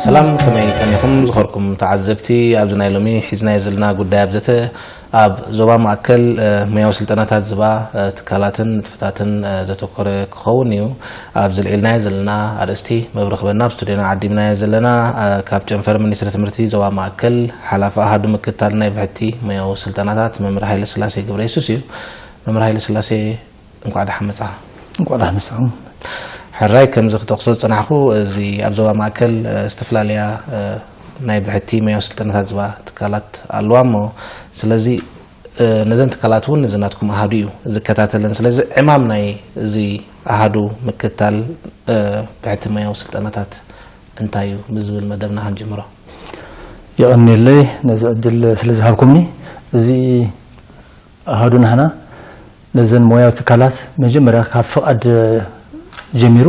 ሰላም፣ ከመይ ቀኒኹም ዝኸርኩም ተዓዘብቲ? ኣብዚ ናይ ሎሚ ሒዝናዮ ዘለና ጉዳይ ኣብ ዘተ ኣብ ዞባ ማእከል፣ እ፣ ሞያዊ ስልጠናታት ዝባ፣ እ፣ ትካላትን ንጥፈታትን፣ እ፣ ዘተኮረ ክኸውን እዩ። ኣብዚ ልዒልናዮ ዘለና ኣርእስቲ መብርኽበና ኣብ ስቱድዮና ዓዲምናዮ ዘለና፣ እ፣ ካብ ጨንፈር ሚኒስትሪ ትምህርቲ ዞባ ማእከል ሓላፊ ኣሃዱ ምክታል ናይ ብሕቲ ሞያዊ ስልጠናታት መምህር ሃይለስላሴ ገብረየሱስ እዩ። መምህር ሃይለስላሴ፣ እንኳዕ ደሓን መጻኻ። እንኳዕ ደሓን መጻኹም። ሕራይ፣ ከምዚ ክጠቕሶ ዝጸናሕኩ፣ እዚ ኣብ ዞባ ማእከል፣ እ፣ ዝተፈላለያ፣ እ፣ ናይ ብሕቲ ሞያዊ ስልጠናታት ዝባ ትካላት ኣለዋ እሞ፣ ስለዚ፣ እ፣ ነዘን ትካላት እውን እዚ ናትኩም ኣሃዱ እዩ ዝከታተለን። ስለዚ ዕማም ናይ እዚ ኣሃዱ ምክታል፣ እ፣ ብሕቲ ሞያዊ ስልጠናታት እንታይ እዩ ብዝብል መደብና ክንጅምሮ። የቐንየለይ ነዚ ዕድል ስለ ዝሃብኩምኒ። እዚ ኣሃዱ ናህና ነዘን ሞያዊ ትካላት መጀመርያ ካብ ፍቓድ ጀሚሩ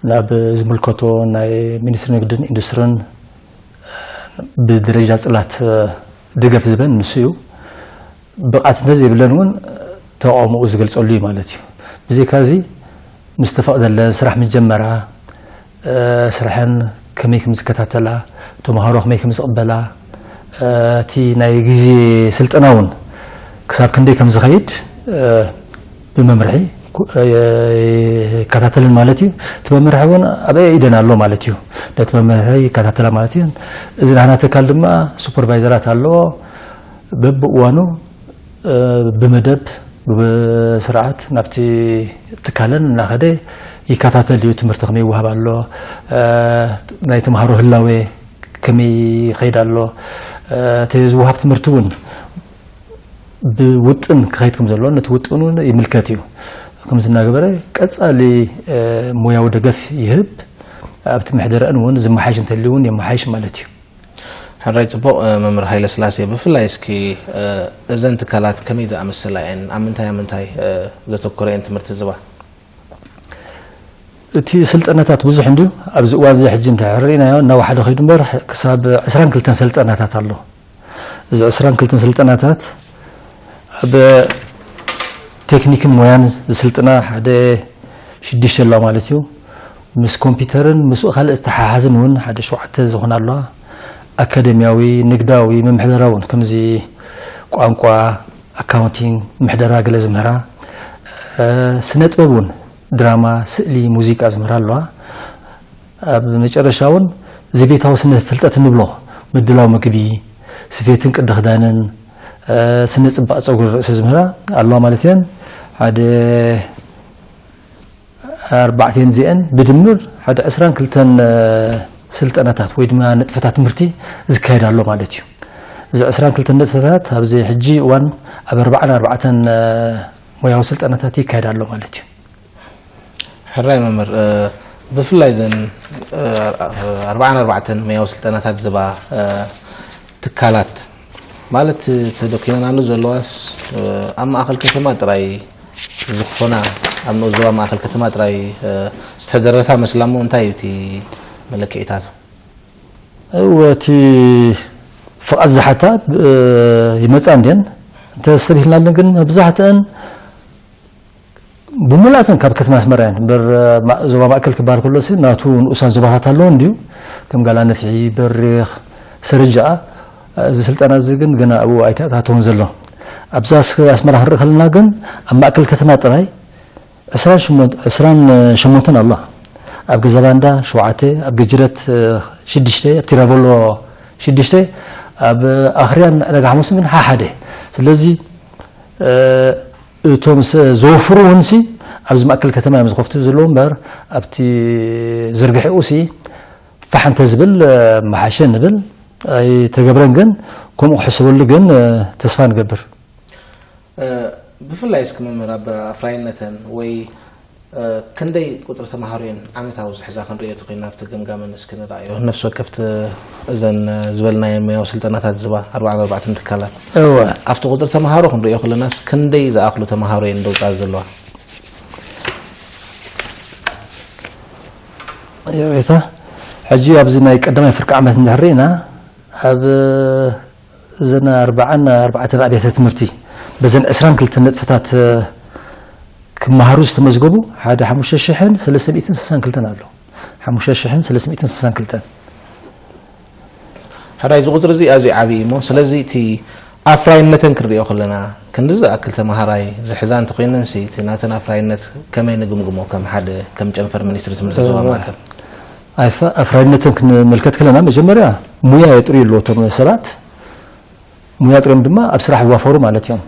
ናብ ዝምልከቶ ናይ ሚኒስትሪ ንግድን ኢንዱስትሪን ብደረጃ ጽላት ደገፍ ዝህበን ንሱ እዩ። ብቕዓት እንተዘይብለን እውን ተቓውሞኡ ዝገልጸሉ እዩ ማለት እዩ። ብዘይካ እዚ ምስ ተፈቕደለን ስራሕ ምጀመራ፣ እ፣ ስራሐን ከመይ ከም ዝከታተላ፣ ተምሃሮ ከመይ ከም ዝቕበላ፣ እ፣ እቲ ናይ ግዜ ስልጠና እውን ክሳብ ክንደይ ከም ዝኸይድ፣ እ፣ ብመምርሒ ኩ-፣ እ፣ ይከታተልን ማለት እዩ። እቲ መምርሒ እውን ኣብ ኢደን ኣሎ ማለት እዩ። ነቲ መምርሒ ይከታተላ ማለት እዩ። እዚ ናህና ትካል ድማ ሱፐርቫይዘራት ኣለዎ። በብእዋኑ፣ እ፣ ብመደብ፣ ብስርዓት ናብቲ ትካለን እናኸደ ይከታተል እዩ። ትምህርቲ ከመይ ይወሃብ ኣሎ፣ እ፣ ናይ ተምሃሮ ህላዌ ከመይ ይኸይድ ኣሎ፣ እ፣ እቲ ዝወሃብ ትምህርቲ እውን ብውጥን ክኸይድ ከም ዘሎ፣ ነቲ ውጥን እውን ይምልከት እዩ። ከምዚ እናገበረ ቀጻሊ፣ እ፣ ሞያዊ ደገፍ ይህብ። ኣብቲ ምሕደረአን እውን ዝመሓይሽ እንተልዩ እውን የመሓይሽ ማለት እዩ። ሕራይ ጽቡቕ፣ እ፣ መምህር ሃይለስላሴ፣ ብፍላይ እስኪ፣ እ፣ እዘን ትካላት ከመይ ዝኣመሰላ እየን? ኣብ ምንታይ ኣብ ምንታይ፣ እ፣ ዘተኮረ እየን ትምህርቲ ዝባ? እቲ ስልጠናታት ብዙሕ እንድዩ። ኣብዚ እዋን እዚ ሕጂ እንተ ርኢናዮ እናወሓደ ከይዱ እምበር ክሳብ ዕስራን ክልተን ስልጠናታት ኣሎ። እዚ ዕስራን ክልተን ስልጠናታት ኣብ ቴክኒክን ሞያን ዝስልጥና ሓደ ሽዱሽተ ኣለዋ ማለት እዩ። ምስ ኮምፒውተርን ምስኡ ካልእ ዝተሓሓዝን እውን ሓደ ሸውዓተ ዝኾና ኣለዋ። ኣካደሚያዊ፣ ንግዳዊ፣ ምምሕዳራዊ እውን ከምዚ ቋንቋ፣ ኣካውንቲንግ፣ ምሕደራ ገለ ዝምህራ፣ እ፣ ስነ ጥበብ እውን ድራማ፣ ስእሊ፣ ሙዚቃ ዝምህራ ኣለዋ። ኣብ መጨረሻ እውን እዚ ቤታዊ ስነ ፍልጠት እንብሎ ምድላው ምግቢ፣ ስፌትን ቅዲ ክዳንን፣ እ፣ ስነ ጽባቕ ጸጉሪ ርእሲ ዝምህራ ኣለዋ ማለት እየን። ሓደ ኣርባዕተን እዚአን ብድምር ሓደ ዕስራን ክልተን ስልጠናታት ወይ ድማ ንጥፈታት ትምህርቲ ዝካየድ ኣሎ ማለት እዩ። እዚ ዕስራን ክልተን ንጥፈታት ኣብዚ ሕጂ እዋን ኣብ ኣርባዓን ኣርባዕተን ሞያዊ ስልጠናታት ይካየድ ኣሎ ማለት እዩ። ሕራይ መምህር፣ እ፣ ብፍላይ እዘን፣ እ፣ ኣርባዓን ኣርባዕተን ሞያዊ ስልጠናታት ዝባ፣ እ፣ ትካላት ማለት ተደኪነናሉ ዘለዋስ፣ እ፣ ኣብ ማእኸል ከተማ ጥራይ ዝኾና፣ ኣብ ንኡስ ዞባ ማእኸል ከተማ ጥራይ፣ እ፣ ዝተደረታ መስላ እሞ እንታይ እዩ እቲ መለክዒታቱ? እወ፣ እቲ ፍቓድ ዝሓታ፣ እ፣ ይመጻ እንድየን። እንተ ሰብ ሂልናለን ግን መብዛሕትአን ብሙላተን ካብ ከተማ ኣስመራ እየን። እምበር፣ ማ-፣ ዞባ ማእከል ክበሃል ከሎ ሲ ናቱ ንኡሳን ዞባታት ኣለዎ እንድዩ። ከም ጋላ ነፍሒ፣ በሪኽ፣ ስርጅኣ፣ እዚ ስልጠና እዚ ግን ገና ኣብኡ ኣይተኣታተወን ዘሎ። ኣብዛ ስ-፣ ኣስመራ ክንርኢ ከለና ግን ኣብ ማእከል ከተማ ጥራይ ዕስራን ሸሞንተ፣ ዕስራን ሸሞንተን ኣላ። ኣብ ገዛ ባንዳ ሸውዓተ፣ ኣብ ገጅረት፣ እ፣ ሽዱሽተ፣ ኣብ ቲራቮሎ ሽዱሽተ፣ ኣብ ኣኽርያን ዕዳጋ ሓሙስን ግን ሓሓደ። ስለዚ፣ እ፣ እቶም ሰ-፣ ዘወፍሩ እውን ሲ ኣብዚ ማእከል ከተማ እዮም ዝኸፍቱ ዘለዉ እምበር ኣብቲ ዝርግሕኡ ሲ ፋሕ እንተዝብል፣ እ፣ መሓሸ ንብል ኣይተገብረን። ግን ከምኡ ክሕሰበሉ ግን፣ እ፣ ተስፋ ንገብር። እ፣ ብፍላይ እስኪ መምህር ኣብ ኣፍራይነተን ወይ፣ እ፣ ክንደይ ቁጽሪ ተምሃሮ እየን ዓመታዊ ዝሕዛ ክንርእዮ ተኾይንና ኣብቲ ገምጋመን እስኪ ንርኣዮ። ነፍሲ ወከፍቲ እዘን፣ እ፣ ዝበልናየን ሞያዊ ስልጠናታት ዝባ ኣርባዓን ኣርባዕተን ትካላት። እወ። ኣብቲ ቁጽሪ ተምሃሮ ክንርእዮ ከለናስ ክንደይ ዝኣኽሉ ተምሃሮ እየን ደውጻ ዘለዋ? ይቕሬታ፣ ሕጂ ኣብዚ ናይ ቀዳማይ ፍርቂ ዓመት እንድሕር ርኢና፣ ኣብ እዘን ኣርባዓን ኣርባዕተን ኣብያተ ትምህርቲ በዘን ዕስራን ክልተን ነጥብታት ክመሃሩ ዝተመዝገቡ ሓደ ሓሙሽተ ሽሕን ሰለስተ ሚእትን ስሳን ክልተን ኣሎ። ሓሙሽተ ሽሕን ሰለስተ ሚእትን ስሳን ክልተን። ሕራይ፣ እዚ ቁፅሪ እዚ ኣዝዩ ዓብዪ እዩ እሞ፣ ስለዚ እቲ ኣፍራይነተን ክንሪኦ ከለና፣ ክንዲ ዝኣክል ተምሃራይ ዝሕዛ እንተኮይነን ሲ፣ እቲ ናተን ኣፍራይነት ከመይ ንግምግሞ፣ ከም ሓደ፣ ከም ጨንፈር ሚኒስትሪ ትምህርቲ ዞባ ማእከል? ኣይፋ-፣ ኣፍራይነተን ክንምልከት ከለና፣ መጀመርያ ሙያ የጥርዩ ኣለዎ እቶም ሰባት። ሙያ ጥርዮም ድማ ኣብ ስራሕ ይዋፈሩ ማለት እዮም።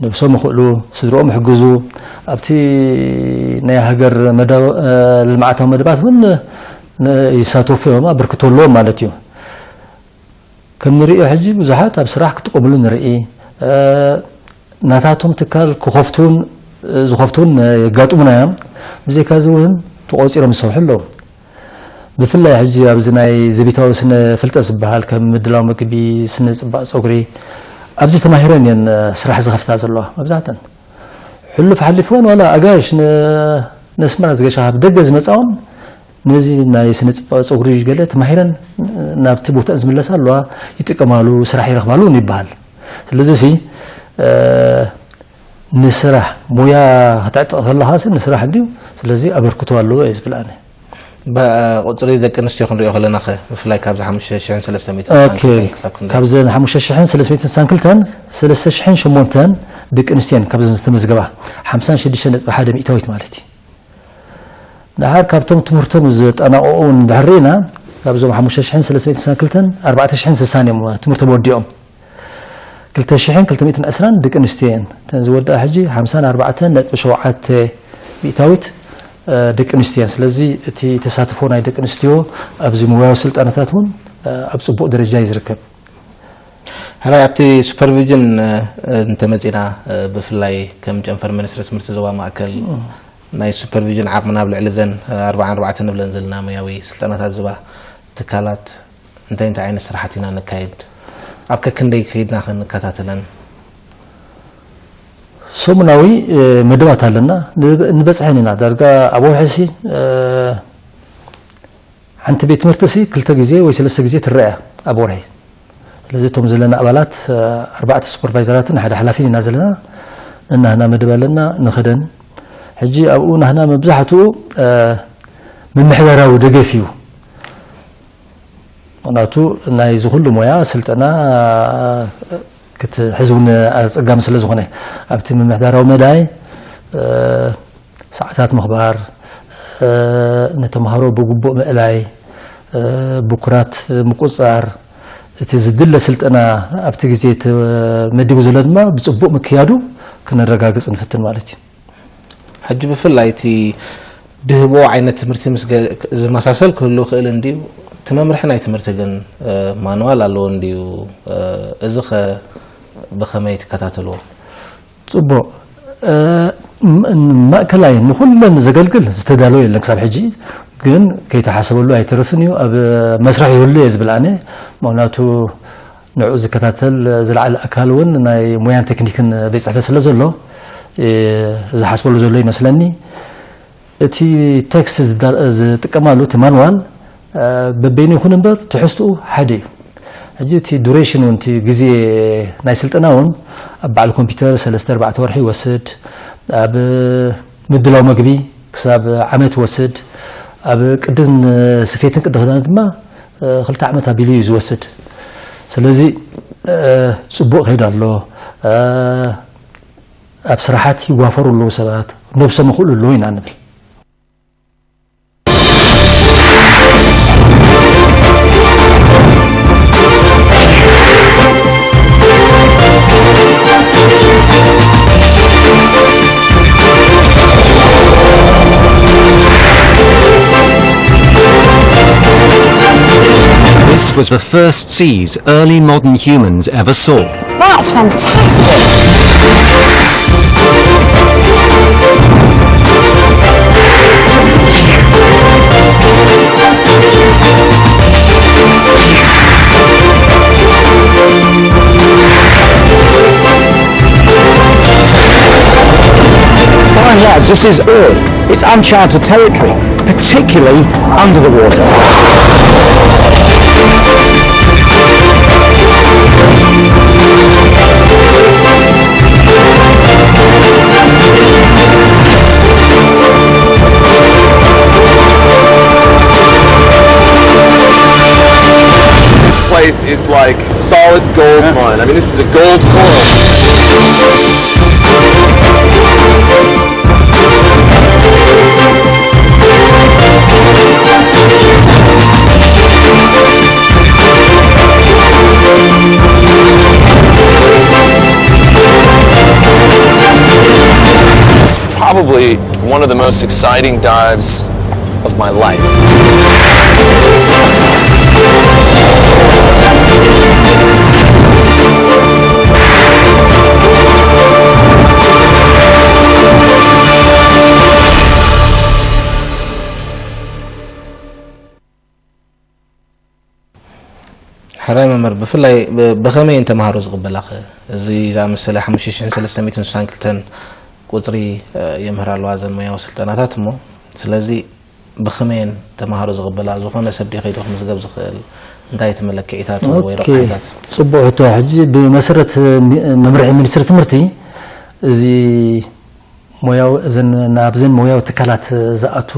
ነብሶም ይኽእሉ፣ ስድርኦም ይሕግዙ፣ ኣብቲ ናይ ሃገር መደ-፣ እ፣ ልምዓታዊ መደባት እውን ን-፣ ይሳተፉ እዮም፣ ኣበርክቶ ኣለዎም ማለት እዩ። ከም ንሪኦ ሕጂ ብዙሓት ኣብ ስራሕ ክጥቀምሉ ንርኢ። እ፣ ናታቶም ትካል ክኸፍቱን፣ እ፣ ዝኸፍቱን የጋጥሙና እዮም። ብዘይካ እዚ እውን ተቖፂሮም ዝሰርሑ ኣለዉ። ብፍላይ ሕጂ ኣብዚ ናይ ዘቤታዊ ስነ ፍልጠት ዝበሃል ከም ምድላው ምግቢ፣ ስነ ፅባቕ ፀጉሪ፣ ኣብዚ ተማሂረን እየን ስራሕ ዝኸፍታ ዘለዋ መብዛሕተን። ሕሉፍ ሓሊፉ እውን ዋላ ኣጋይሽ ን-፣ ነስመራ ዝገሻ ካብ ደገ ዝመፃ እውን ነዚ ናይ ስነ ፅባቕ ፀጉሪ ገለ ተማሂረን ናብቲ ቦታ ዝምለሳ ኣለዋ፣ ይጥቀማሉ፣ ስራሕ ይረኽባሉ እውን ይበሃል። ስለዚ ሲ፣ እ፣ ንስራሕ ሙያ ከተዕጥቕ ከለኻ ሲ ንስራሕ እንድዩ። ስለዚ ኣበርክቶ ኣለዎ እየ ዝብል ኣነ። ቁፅሪ ደቂ ኣንስትዮ ክንሪኦ ከለና ኸ፣ ብፍላይ ካብዚ ሓሙሽተ ሽሕን ሰለስተ ሚእትን ኦኬ፣ ክሳብ ክንደይ? ካብዘን ሓሙሽተ ሽሕን ሰለስተ ሚእትን ስሳን ክልተን፣ ሰለስተ ሽሕን ሸሞንተን ደቂ ኣንስትዮ እየን ካብዘን ዝተመዝገባ፣ ሓምሳን ሽዱሽተን ነጥቢ ሓደ ሚእታዊት ማለት እዩ። ደሓር ካብቶም ትምህርቶም ዘጠናቐቑ እውን እንድሕር ርኢና፣ ካብዞም ሓሙሽተ ሽሕን ሰለስተ ሚእትን ስሳን ክልተን፣ ኣርባዕተ ሽሕን ስሳን እዮም ትምህርቶም ወዲኦም። ክልተ ሽሕን ክልተ ሚእትን ዕስራን ደቂ ኣንስትዮ እየን። እተን ዝወድኣ ሕጂ ሓምሳን ኣርባዕተን ነጥቢ ሸውዓተ ሚእታዊት፣ እ፣ ደቂ ኣንስትዮ እየን። ስለዚ እቲ ተሳትፎ ናይ ደቂ ኣንስትዮ ኣብዚ ሙያዊ ስልጠናታት እውን፣ እ፣ ኣብ ጽቡቕ ደረጃ እዩ ዝርከብ። ሕራይ፣ ኣብቲ ሱፐርቪዥን፣ እ፣ እንተመጺና፣ እ፣ ብፍላይ ከም ጨንፈር ሚኒስትሪ ትምህርቲ ዞባ ማእከል ናይ ሱፐርቪዥን ዓቕምና ኣብ ልዕሊ እዘን፣ እ፣ ኣርባዓን ኣርባዕተን ንብለን ዘለና ሙያዊ ስልጠናታት ዝባ ትካላት እንታይ እንታይ ዓይነት ስራሓት ኢና ነካይድ? ኣብ ከክንደይ ከይድና ከ ንከታተለን? ሰሙናዊ፣ እ፣ መደባት ኣለና። ንበ-፣ ንበጽሐን ኢና። ዳርጋ ኣብ ወርሒ ሲ፣ እ፣ ሓንቲ ቤት ትምህርቲ ሲ ክልተ ግዜ ወይ ሰለስተ ግዜ ትረአ ኣብ ወርሒ። ስለዚ እቶም ዘለና ኣባላት፣ እ፣ ኣርባዕተ ሱፐርቫይዘራትን ሓደ ሓላፊን ኢና ዘለና። ነናህና መደብ ኣለና፣ ንኸደን። ሕጂ ኣብኡ ናህና መብዛሕትኡ፣ እ፣ ምምሕዳራዊ ደገፍ እዩ። ምኽንያቱ ናይዚ ኩሉ ሞያ ስልጠና ክትሕዝ እውን ኣጸጋሚ ስለ ዝኾነ፣ ኣብቲ ምምሕዳራዊ መዳይ፣ እ፣ ሰዓታት ምኽባር፣ እ፣ ንተምሃሮ ብግቡእ ምእላይ፣ እ፣ ብኩራት ምቁጽጻር፣ እቲ ዝድለ ስልጠና ኣብቲ ግዜ ተመዲቡ ዘሎ ድማ ብጽቡቕ ምክያዱ ክነረጋግጽ ንፍትን ማለት እዩ። ሕጂ ብፍላይ እቲ ድህቦ ዓይነት ትምህርቲ ምስ ገ-፣ ዝመሳሰል ክህሉ ይኽእል እንድዩ። እቲ መምርሒ ናይ ትምህርቲ ግን፣ እ፣ ማንዋል ኣለዎ እንድዩ። እ፣ እዚ ኸ ብኸመይ ትከታተልዎ? ጽቡቕ። እ፣ ም-፣ ማእከላይ ንኹለን ዘገልግል ዝተዳለወ የለን ክሳብ ሕጂ። ግን ከይተሓሰበሉ ኣይተርፍን እዩ። ኣብ መስርሕ ይህሉ እየ ዝብል ኣነ። ምኽንያቱ ንዕኡ ዝከታተል ዝለዓለ ኣካል እውን ናይ ሞያን ቴክኒክን ቤት ጽሕፈት ስለ ዘሎ፣ እ፣ ዝሓስበሉ ዘሎ ይመስለኒ። እቲ ቴክስት ዝዳ-፣ ዝጥቀማሉ እቲ ማንዋል፣ እ፣ በበይኑ ይኹን እምበር ትሕዝትኡ ሓደ እዩ። ሕጂ እቲ ዱሬሽን እውን፣ እቲ ግዜ ናይ ስልጠና እውን ኣብ በዓል ኮምፒውተር ሰለስተ ኣርባዕተ ወርሒ ይወስድ፣ ኣብ ምድላው መግቢ ክሳብ ዓመት ይወስድ፣ ኣብ ቅድን ስፌትን ቅዲ ክዳን ድማ፣ እ፣ ክልተ ዓመት ኣቢሉ እዩ ዝወስድ። ስለዚ፣ እ፣ ጽቡቕ ከይድ ኣሎ። እ፣ ኣብ ስራሓት ይዋፈሩ ኣለዉ ሰባት፣ ነብሶም ይኽእሉ ኣለዉ ኢና ንብል። This was the first seas early modern humans ever saw. That's fantastic! This is Ur. It's uncharted territory, particularly under the water. This place is like solid gold mine. I mean, this is a gold coral. It's probably one of the most exciting dives of my life. ሕራይ መምህር፣ ብፍላይ ብ-፣ ብኸመይ እዮም ተምሃሮ ዝቕበላኸ? እዚ ዝኣመሰለ ሓሙሽተ ሽሕን ሰለስተ ሚእትን ስሳን ክልተን ቁጽሪ፣ እ፣ የምህራ ኣለዋ እዘን ሞያዊ ስልጠናታት እሞ፣ ስለዚ ብኸመይ እየን ተምሃሮ ዝቕበላ? ዝኾነ ሰብ ድዩ ከይዱ ክምዝገብ ዝኽእል? እንታይ እቲ መለክዒታት ወይ ኦኬ፣ ረብሓታት? ጽቡቕ ሕቶ። ሕጂ ብመሰረት ሚ-፣ መምርሒ ሚኒስትሪ ትምህርቲ፣ እዚ ሞያዊ፣ እዘን፣ ናብዘን ሞያዊ ትካላት ዝኣቱ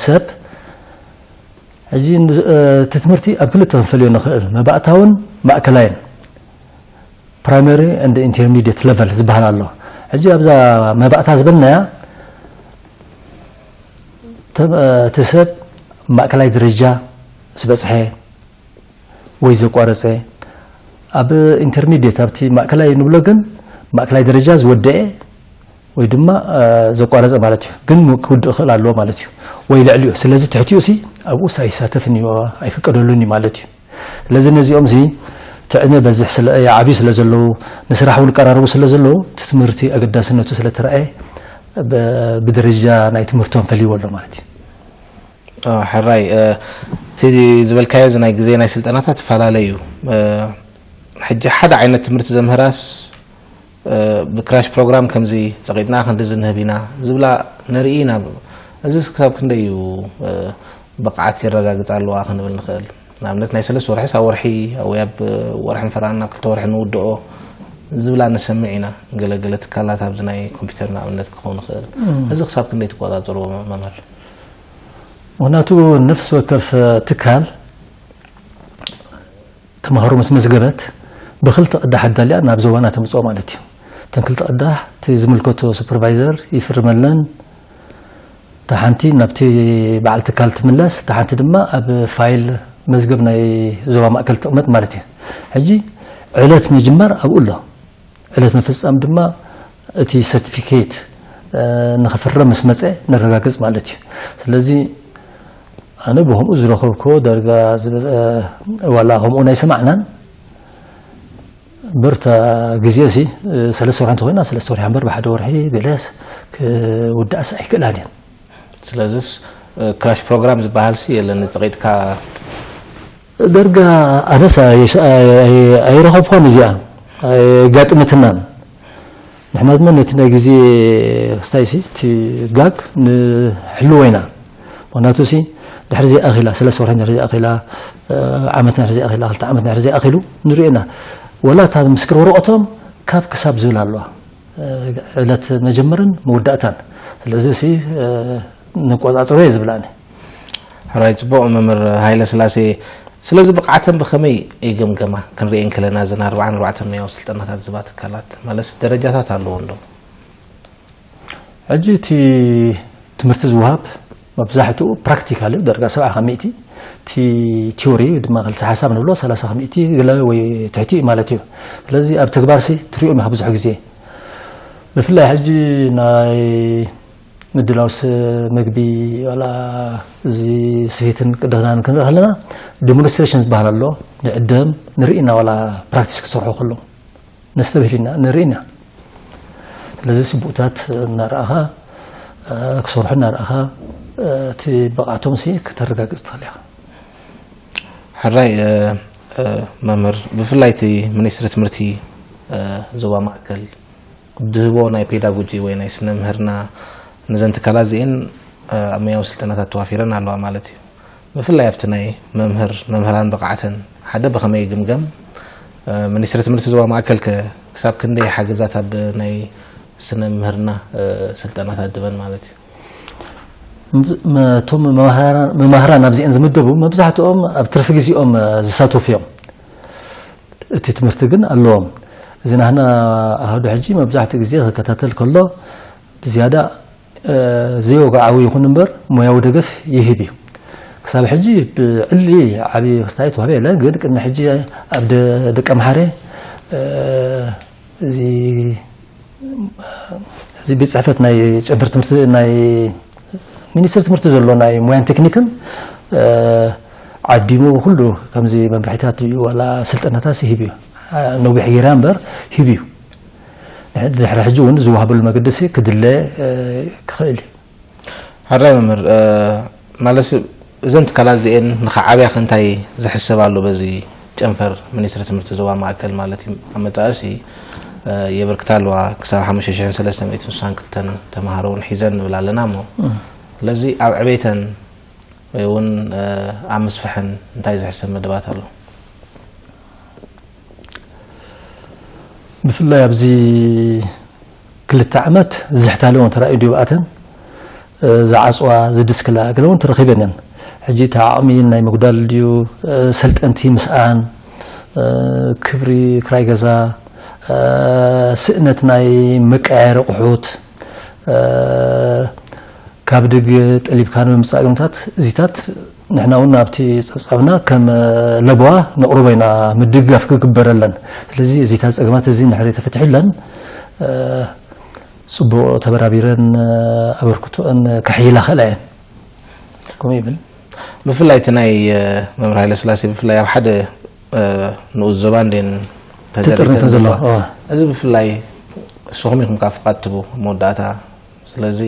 ሰብ፣ ሕጂ ን-፣ እ፣ እቲ ትምህርቲ ኣብ ክልተ ክንፈልዮ ንኽእል፣ መባእታውን ማእከላይን፣ primary and intermediate level ዝበሃል ኣሎ። ሕጂ ኣብዛ መባእታ ዝበልናያ፣ ተ-፣ እ፣ እቲ ሰብ ማእከላይ ደረጃ ዝበጽሐ ወይ ዘቋረጸ፣ ኣብ ኢንተርሚድየት፣ ኣብቲ ማእከላይ ንብሎ ግን፣ ማእከላይ ደረጃ ዝወደኤ ወይ ድማ፣ እ፣ ዘቋረጸ ማለት እዩ። ግን ክውድእ ይኽእል ኣለዎ ማለት እዩ። ወይ ልዕሊኡ። ስለዚ ትሕቲኡ ሲ ኣብኡ ኣይሳተፍን እዩ፣ ኣይፍቀደሉን እዩ ማለት እዩ። ስለዚ ነዚኦም ሲ እቲ ዕድመ በዝሕ ስለ፣ ዓብዩ ስለ ዘለዉ፣ ንስራሕ እውን ይቀራረቡ ስለ ዘለዉ፣ እቲ ትምህርቲ ኣገዳስነቱ ስለ ተረኣየ፣ ብ-፣ ብደረጃ ናይ ትምህርቶም ፈልይዎ ኣሎ ማለት እዩ። ኦ፣ ሕራይ፣ እ፣ እቲ ዝበልካዮ እዚ ናይ ግዜ ናይ ስልጠናታት ይፈላለ እዩ። እ፣ ሕጂ ሓደ ዓይነት ትምህርቲ ዘምህራስ፣ እ፣ ብክራሽ ፕሮግራም ከምዚ ጸቒጥና ክንድዚ ንህብ ኢና ዝብላ ንርኢ ኢና። እዚ ክሳብ ክንደይ እዩ፣ እ፣ ብቕዓት የረጋግጻ ኣለዋ ክንብል ንኽእል? ንኣብነት ናይ ሰለስተ ወርሒ፣ ኣብ ወርሒ ወይ ኣብ ወርሒ ንፈርቓን ናብ ክልተ ወርሒ ንውድኦ ዝብላ ንሰምዕ ኢና። ገለ ገለ ትካላት ኣብዚ ናይ ኮምፒውተር ንኣብነት ክኸውን ይኽእል። እም። እዚ ክሳብ ክንደይ ትቆጻጸርዎ መምህር? ምኽንያቱ ነፍሲ ወከፍ ትካል ተምሃሮ ምስ መዝገበት ብኽልተ ቅዳሕ ኣዳልያ ናብ ዞባና ተምጽኦ ማለት እዩ። እተን ክልተ ቅዳሕ እቲ ዝምልከቶ ሱፐርቫይዘር ይፍርመለን። እታ ሓንቲ ናብቲ በዓል ትካል ትምለስ፣ እታ ሓንቲ ድማ ኣብ ፋይል መዝገብ ናይ ዞባ ማእከል ትቕመጥ ማለት እዩ። ሕጂ ዕለት ምጅማር ኣብኡ ኣሎ። ዕለት ምፍጻም ድማ እቲ ሰርቲፊኬት፣ እ፣ ንኽፍረም ምስ መጸ ነረጋግጽ ማለት እዩ። ስለዚ ኣነ ብኸምኡ ዝረኸብክዎ ዳርጋ ዝበ-፣ እ፣ ዋላ ከምኡ ናይ ሰማዕናን እምበር እታ ግዜ እዚ፣ እ፣ ሰለስተ ወርሒ እንተኾይና ሰለስተ ወርሒ እምበር ብሓደ ወርሒ ገለስ ክውዳእስ ኣይክእላን እየን። ስለዚስ፣ እ፣ ክራሽ ፕሮግራም ዝበሃልሲ የለን፣ ጸቒጥካ ዳርጋ ኣነስ ኣይ-፣ ኣይ-፣ ኣይ-፣ ኣይረኸብኳን እዚኣ፣ ኣየጋጥመትናን። ንሕና ድማ ነቲ ናይ ግዜ ክስታይሲ እቲ ጋግ ንሕልዎ ኢና። ምኽንያቱሲ ድሕሪ እዚኣ ኣኺላ፣ ሰለስተ ወርሒ ድሕሪ እዚኣ ኣኺላ፣ እ፣ ዓመት ድሕሪ እዚኣ ኣኺላ፣ ክልተ ዓመት ድሕሪ እዚኣ ኣኺሉ ንሪኦ ኢና። ወላ እታ ምስክር ወረቐቶም ካብ ክሳብ ዝብል ኣለዋ። እ፣ ዕለት መጀመርን መወዳእታን። ስለዚ ሲ፣ እ፣ ንቆጻጸሮ እየ ዝብል ኣነ። ሕራይ፣ ጽቡቕ መምህር ሃይለ ስላሴ። ስለዚ ብቕዓተን ብኸመይ ይግምገማ? ክንሪኤን ከለና እዘን ኣርባዓን ኣርባዕተን ሞያዊ ስልጠናታት ዝህባ ትካላት፣ ማለትስ ደረጃታት ኣለዎን ዶ? ሕጂ እቲ ትምህርቲ ዝወሃብ መብዛሕትኡ ፕራክቲካል እዩ፣ ደረጃ ሰብዓ ካብ ሚእቲ። እቲ ቲዮሪ ድማ ክልተ ሓሳብ ንብሎ ሰላሳ ካብ ሚእቲ ገለ ወይ ትሕቲ እዩ ማለት እዩ። ስለዚ ኣብ ተግባርሲ ትሪኦም ኢኻ ብዙሕ ግዜ። ብፍላይ ሕጂ ናይ ምድላው ስ-፣ መግቢ ዋላ እዚ ስፌትን ቅዲ ክዳንን ክንርኢ ከለና ዲሞንስትሬሽን ዝበሃል ኣሎ። ንዕደም ንርኢ ኢና ዋላ ፕራክቲስ ክሰርሑ ከለዉ። ነስተብህል ኢና፣ ንርኢ ኢና። ስለዚ ስቡእታት እናረኣኻ፣ እ፣ ክሰርሑ እናረኣኻ፣ እ፣ እቲ ብቕዓቶም ሲ ክተረጋግጽ ትኽእል ኢኻ። ሕራይ፣ እ፣ እ፣ መምህር፣ ብፍላይ እቲ ሚኒስትሪ ትምህርቲ፣ እ፣ ዞባ ማእከል ድህቦ ናይ ፔዳጎጂ ወይ ናይ ስነ ምህርና ነዘን ትካላት እዚኤን ኣብ ሞያዊ ስልጠናታት ተዋፊረን ኣለዋ ማለት እዩ። ብፍላይ ኣብቲ ናይ መምህር መምህራን ብቕዓተን ሓደ ብኸመይ ይግምገም? ሚኒስትሪ ትምህርቲ ዞባ ማእከል ከ ክሳብ ክንደይ ሓገዛት ኣብ ናይ ስነ ምህርና ስልጠናታት ድበን ማለት እዩ? እቶም መማህራን ኣብዚአን ዝምደቡ መብዛሕትኦም ኣብ ትርፊ ግዜኦም ዝሳተፉ እዮም። እቲ ትምህርቲ ግን ኣለዎም። እዚ ናህና ኣሃዱ ሕጂ መብዛሕትኡ ግዜ ክከታተል ከሎ ብዝያዳ ዘይወግዓዊ ይኹን እምበር ሞያዊ ደገፍ ይህብ እዩ። ክሳብ ሕጂ ብዕሊ ዓብዪ ክስታይ ተዋህበ የለን፣ ግን ቅድሚ ሕጂ ኣብ ደቀምሓረ እዚ ቤት ፅሕፈት ናይ ጨንፈር ትምህርቲ ናይ ሚኒስትሪ ትምህርቲ ዘሎ ናይ ሞያን ቴክኒክን ዓዲሙ ኩሉ ከምዚ መምርሒታት እዩ ዋላ ስልጠናታት ይህብ እዩ። ነዊሕ ጌራ እምበር ሂብ እዩ። ድሕሪ ሕጂ እውን ዝወሃበሉ መገዲ ክድለ ክኽእል እዩ። ሕራይ መምህር፣ ማለት እዘን ትካላት እዚኤን ንኸዓብያ ከ እንታይ ዝሕሰብ ኣሎ? በዚ ጨንፈር ሚኒስትሪ ትምህርቲ ዞባ ማእከል ማለት እዩ። ኣብ መጻእሲ የበርክታ ኣለዋ። ክሳብ ሓሙሽተ ሽሕን ሰለስተ ሚእትን ስሳን ክልተን ተምሃሮ እውን ሒዘን ንብል ኣለና እሞ ስለዚ ኣብ ዕቤተን ወይ እውን ኣብ ምስፍሐን እንታይ ዝሕሰብ መደባት ኣሎ? ብፍላይ ኣብዚ ክልተ ዓመት ዝሕታለውን ተራእዩ ድዩ ኣብኣተን ዝዓፅዋ ዝድስክላ ገለ እውን ተረኺበን እየን። ሕጂ እቲ ዓቕሚ ናይ ምጉዳል ድዩ ሰልጠንቲ ምስኣን ክብሪ ክራይ ገዛ ስእነት ናይ መቀያየሪ ኣቑሑት ካብ ድግ ጠሊብካ ንምምፃእ ግምታት እዚታት ንሕና እውን ኣብቲ ፀብፃብና ከም ለበዋ ነቕርቦ ኢና ምድግጋፍ ክግበረለን። ስለዚ እዚታት ፀገማት እዚ ንሕሪ ተፈትሒለን ፅቡቕ ተበራቢረን ኣበርክቶአን ከሕይላ ክእላ እየን። ከምኡ ይብል። ብፍላይ እቲ ናይ መምህር ሃይለ ስላሴ ብፍላይ ኣብ ሓደ ንኡስ ዞባ እንዴን ተጠሪተን ዘለዋ። እዚ ብፍላይ ንስኹም ኢኹም ካብ ፍቓድ ትቡ መወዳእታ ስለዚ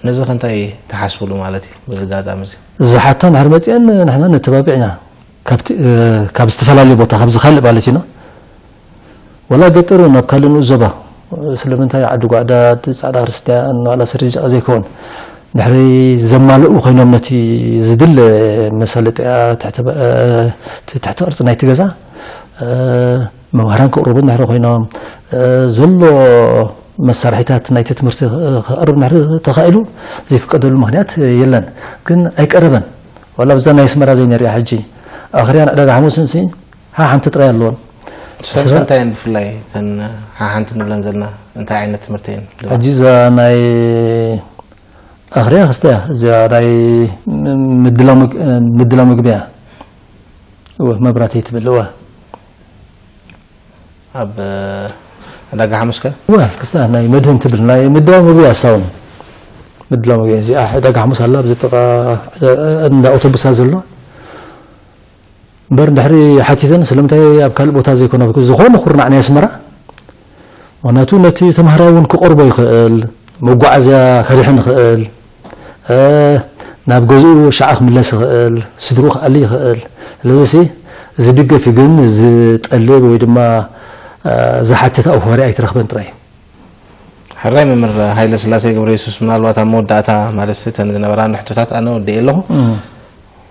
ነዚ ከ እንታይ ትሓስብሉ ማለት እዩ? በዚ ኣጋጣሚ እዚ ዝሓታ እንድሕር መፅአን ንሕና ነተባብዕ ኢና። ካብ ዝተፈላለዩ ቦታ ካብዚ ካልእ ማለት ኢና ወላ ገጠር እውን ኣብ ካልእ ንኡስ ዞባ ስለምንታይ ዓዲ ጓዕዳድ ፃዕዳ ክርስትያ ንዋላ ስርጃ ዘይከውን ድሕሪ ዘማልኡ ኮይኖም ነቲ ዝድለ መሳለጥያ ትሕቲ ቅርፂ ናይቲ ገዛ መምሃራን ክቕርቡ እንድሕሪ ኮይኖም ዘሎ መሳርሒታት ናይቲ ትምህርቲ ክቐርብ እንድሕሪ ተኻኢሉ ዘይፍቀደሉ ምክንያት የለን። ግን ኣይቀረበን። ዋላ ብዛ ናይ ኣስመራ ዘይነሪኣ ሕጂ ኣኽርያን ዕዳጋ ሓሙስን ሲ ሓሓንቲ ጥራይ ኣለዎን። ሰንተ እንታይ እየን ብፍላይ እተን ሓሓንቲ ንብለን ዘለና እንታይ ዓይነት ትምህርቲ እየን? ሕጂ እዛ ናይ ኣኽርያ ክስተ እያ። እዚኣ ናይ ምድላው ምግቢ እያ። እወ መብራህቲ ትብል እወ። ኣብ ዕዳጋ ሓሙስ ከ? እወ ክስተ ናይ መድህን ትብል ናይ ምድላው ምግቢ እያ። ሳውን ምድላው ምግቢ እዚኣ ዕዳጋ ሓሙስ ኣላ ኣብዚ ጥቓ እንዳ ኣውቶቡሳ ዘሎ እምበር ድሕሪ ሓቲተን ስለምንታይ ኣብ ካልእ ቦታ ዘይኮነ ዝኾነ ኩርናዕ ናይ ኣስመራ ምክንያቱ ነቲ ተምሃራይ እውን ክቐርቦ ይኽእል መጓዓዝያ ከድሕን ይኽእል ናብ ገዝኡ ሻዓ ክምለስ ይኽእል ስድሩ ክኣሊ ይኽእል ስለዚ ዝድገፍ ግን ዝጠልብ ወይ ድማ ዝሓትት ኣውፈሪ ኣይትረኽበን ጥራይ ሕራይ መምህር ሃይለ ስላሴ ገብረ የሱስ ምናልባት ኣብ መወዳእታ ማለት እተን ዝነበራኒ ሕቶታት ኣነ ወዲኤ ኣለኹ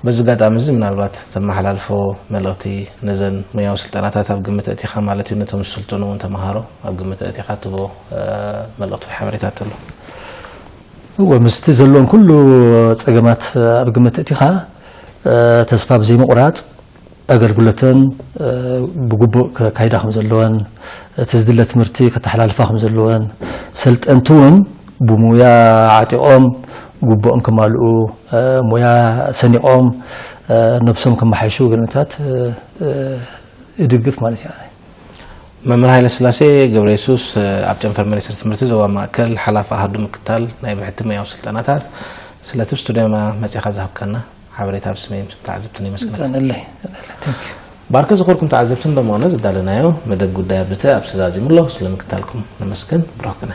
በዚ ኣጋጣሚ እዚ ምናልባት ተመሓላልፎ መልእኽቲ ነዘን ሙያዊ ስልጠናታት ኣብ ግምት ኣእቲኻ ማለት እዩ ነቶም ዝስልጥኑ እውን ተምሃሮ ኣብ ግምት ኣእቲኻ ትቦ መልእኽቲ ወይ ሓበሬታ ኣሎ እወ ምስቲ ዘለዎም ኩሉ ፀገማት ኣብ ግምት እቲኻ ተስፋ ብዘይምቑራፅ ኣገልግሎተን ብግቡእ ከካይዳ ከም ዘለወን እቲ ዝድለ ትምህርቲ ከተሓላልፋ ከም ዘለወን ሰልጠንቲ እውን ብሙያ ዓጢቖም ግቡኦም ከማልኡ ሙያ ሰኒቖም ነብሶም ከመሓይሹ ግንታት እድግፍ ማለት እዩ። መምህር ሃይለ ስላሴ ገብረ የሱስ ኣብ ጨንፈር ሚኒስትሪ ትምህርቲ ዞባ ማእከል ሓላፊ ኣሃዱ ምክታል ናይ ብሕቲ ሙያዊ ስልጠናታት ስለቲ ኣብ ስቱድዮና መጺኻ ዝሃብካና ሓበሬታ ኣብ ስመይ ምስ ተዓዘብትን የመስግነካ። ቀንለይ ቀንለይ። Thank you። ባርከ ዝኾርኩም ተዓዘብትን በመሆነ ዝዳለናዮ መደብ ጉዳይ ኣብዝተ ኣብ ስዛዚሙ ኣሎ ስለምክታልኩም ነመስግን ብሩክ ቅነ።